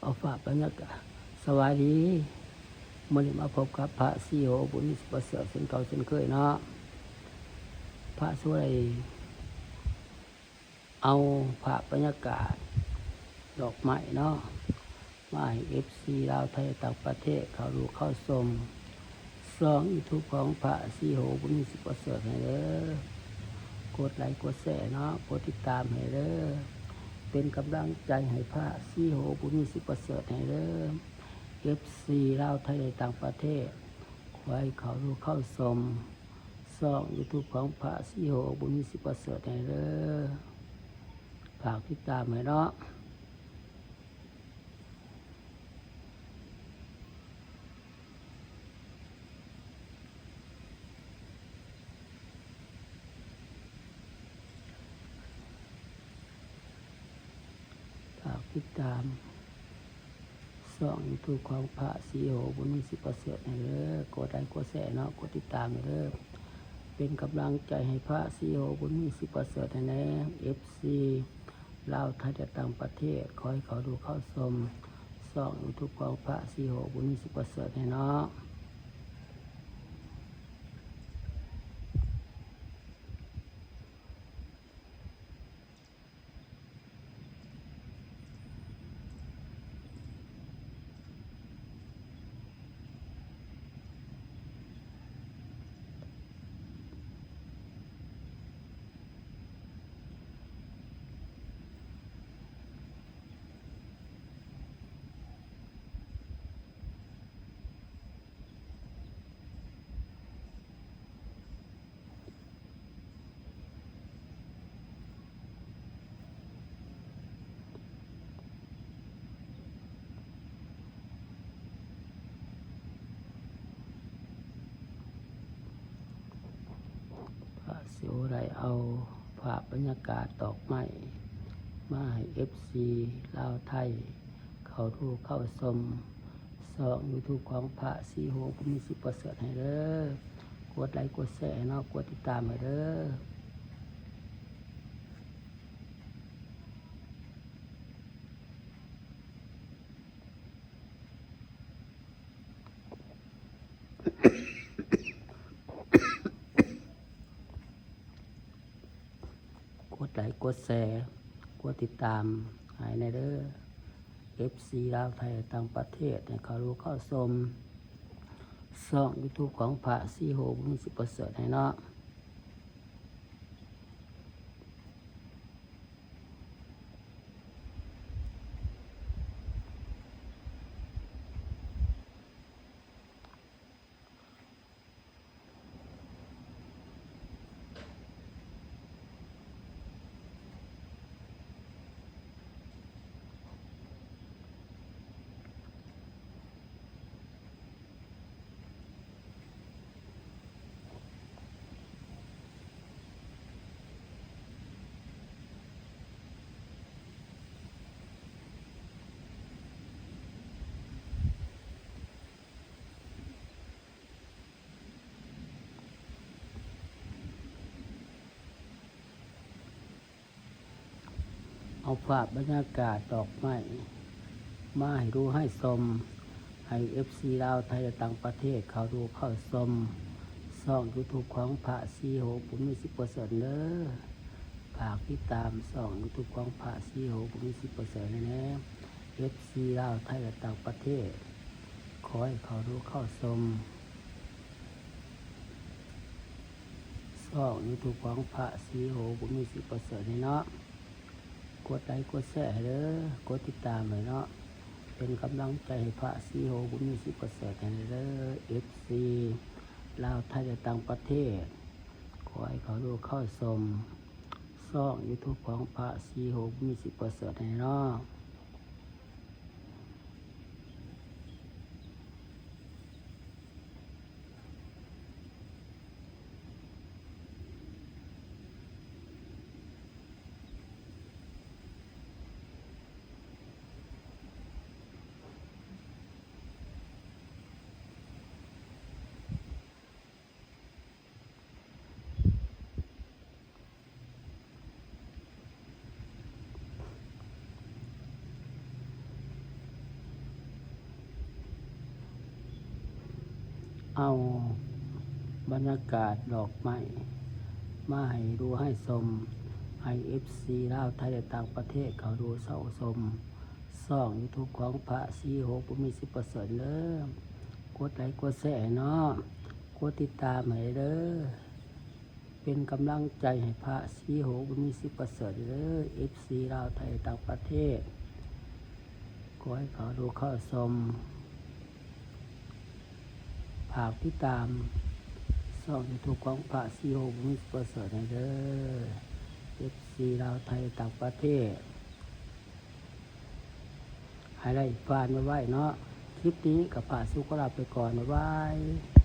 ເອົາພາບບັນຍາກາດ ສະບາຍດີ ມື້ນີ້ມາພົບກັບພະສີໂຫ ບຸນມີ ສິປະເສີດ ເຊັ່ນເກົ່າເຊັ່ນເຄີຍເນາະ. ພະຊິໄດ້ເອົາພາບບັນຍາກາດດອກໄມ້ເນາະ ມາໃຫ້ເອັຟຊີລາວ ໄທ ແລະ ຕ່າງປະເທດເຂົ້າດູເຂົ້າຊົມ ຊ່ອງຢູທູບຂອງພະສີໂຫ ບຸນມີ ສິປະເສີດ ໃຫ້ເດີ. ກົດໄລກ໌ ກົດແຊເນາະ ກົດຕິດຕາມໃຫ້ເດີ ເປັນກຳລັງໃຈໃຫ້ພະສີໂຫ ບຸນມີ ສິປະເສີດ ໃຫ້ເດີ. ເອັຟຊີລາວ ໄທ ແລະ ຕ່າງປະເທດ ຂໍໃຫ້ເຂົ້າດູເຂົ້າຊົມ ຊ່ອງຢູທູບຂອງພະສີໂຫ ບຸນມີ ສິປະເສີດ ໃຫ້ເດີ. ຝາກຕິດຕາມໃຫ້ເນາະ. ຝາກຕິດຕາມຊ່ອງຢູທູບຂອງພະສີໂຫ ບຸນມີ ສິປະເສີດ ໃຫ້ເດີ. ກົດໄລກ໌ ກົດແຊເນາະ ກົດຕິດຕາມໃຫ້ເດີ ເປັນກຳລັງໃຈໃຫ້ພະສີໂຫ ບຸນມີ ສິປະເສີດ ໃຫ້ແດ່. ເອັຟຊີລາວ ໄທ ແລະ ຕ່າງປະເທດ ຂໍໃຫ້ເຂົ້າດູເຂົ້າຊົມ ຊ່ອງຢູທູບຂອງພະສີໂຫ ບຸນມີ ສິປະເສີດ ໃຫ້ເນາະ. ພະສີໂຫໄດ້ເອົາພາບບັນຍາກາດດອກໄມ້ມາໃຫ້ເອັຟຊີລາວ ໄທ ເຂົ້າດູເຂົ້າຊົມ ຊ່ອງຢູທູບຂອງພະສີໂຫ ບຸນມີ ສິປະເສີດ ໃຫ້ເດີ. ກົດໄລກ໌ ກົດແຊເນາະ ກົດຕິດຕາມໃຫ້ເດີ. ກົດໄລກ໌ ກົດແຊ ກົດຕິດຕາມໃຫ້ແດ່ເດີ. ເອັຟຊີລາວ ໄທ ຕ່າງປະເທດ ໃຫ້ເຂົ້າຮູ້ເຂົ້າຊົມຊ່ອງຢູທູບຂອງພະສີໂຫ ບຸນມີ ສິປະເສີດ ໃຫ້ເນາະ. ເອົາພາບບັນຍາກາດດອກໄມ້ມາໃຫ້ດູໃຫ້ຊົມ ໃຫ້ເອັຟຊີລາວ ໄທ ແລະ ຕ່າງປະເທດເຂົ້າດູເຂົ້າຊົມຊ່ອງຢູທູບຂອງພະສີໂຫ ບຸນມີ ສິປະເສີດ ເດີ. ຝາກຕິດຕາມຊ່ອງຢູທູບຂອງພະສີໂຫ ບຸນມີ ສິປະເສີດ ໃຫ້ແດ່. ເອັຟຊີລາວ ໄທ ແລະ ຕ່າງປະເທດ ຂໍໃຫ້ເຂົ້າດູເຂົ້າຊົມຊ່ອງຢູທູບຂອງພະສີໂຫ ບຸນມີ ສິປະເສີດ ໃຫ້ເນາະ. ກົດໄລກ໌ ກົດແຊໃຫ້ເດີ ກົດຕິດຕາມໃຫ້ເນາະ ເປັນກຳລັງໃຈໃຫ້ພະສີໂຫ ບຸນມີ ສິປະເສີດ ໃຫ້ເດີ. ເອັຟຊີລາວ ໄທ ແລະ ຕ່າງປະເທດ ຂໍໃຫ້ເຂົ້າດູເຂົ້າຊົມຊ່ອງຢູທູບຂອງພະສີໂຫ ບຸນມີ ສິປະເສີດ ໃຫ້ເນາະ. ເ ເອົາບັນຍາກາດດອກໄມ້ມາໃຫ້ດູໃຫ້ຊົມ ໃຫ້ເອັຟຊີລາວ ໄທ ແລະ ຕ່າງປະເທດເຂົ້າດູເຂົ້າຊົມຊ່ອງຢູທູບຂອງພະສີໂຫດ ບຸນມີ ສິບປະເສີດເດີ. ກົດໄລກົດແຊໃຫ້ເນາະ ກົດຕິດຕາມໃຫ້ເດີ. ເປັນກຳລັງໃຈໃຫ້ພະສີໂຫດ ບຸນມີ ສິບປະເສີດເດີ ເອັຟຊີລາວ ໄທ ຕ່າງປະເທດ. ຂໍໃຫ້ເຂົ້າດູເຂົ້າຊົມ ຝາກຕິດຕາມຊ່ອງຢູທູບຂອງພະສີໂຫດ ບຸນມີ ສິບປະເສີດໃຫ້ເດີ ເອັຟຊີລາວ ໄທ ຕ່າງປະເທດ. ໃຫ້ໄດ້ຜ່ານໄວໆເນາະ. ຄລິບນີ້ກໍພະສີໂຫດຂໍລາໄປກ່ອນ ບາຍບາຍ.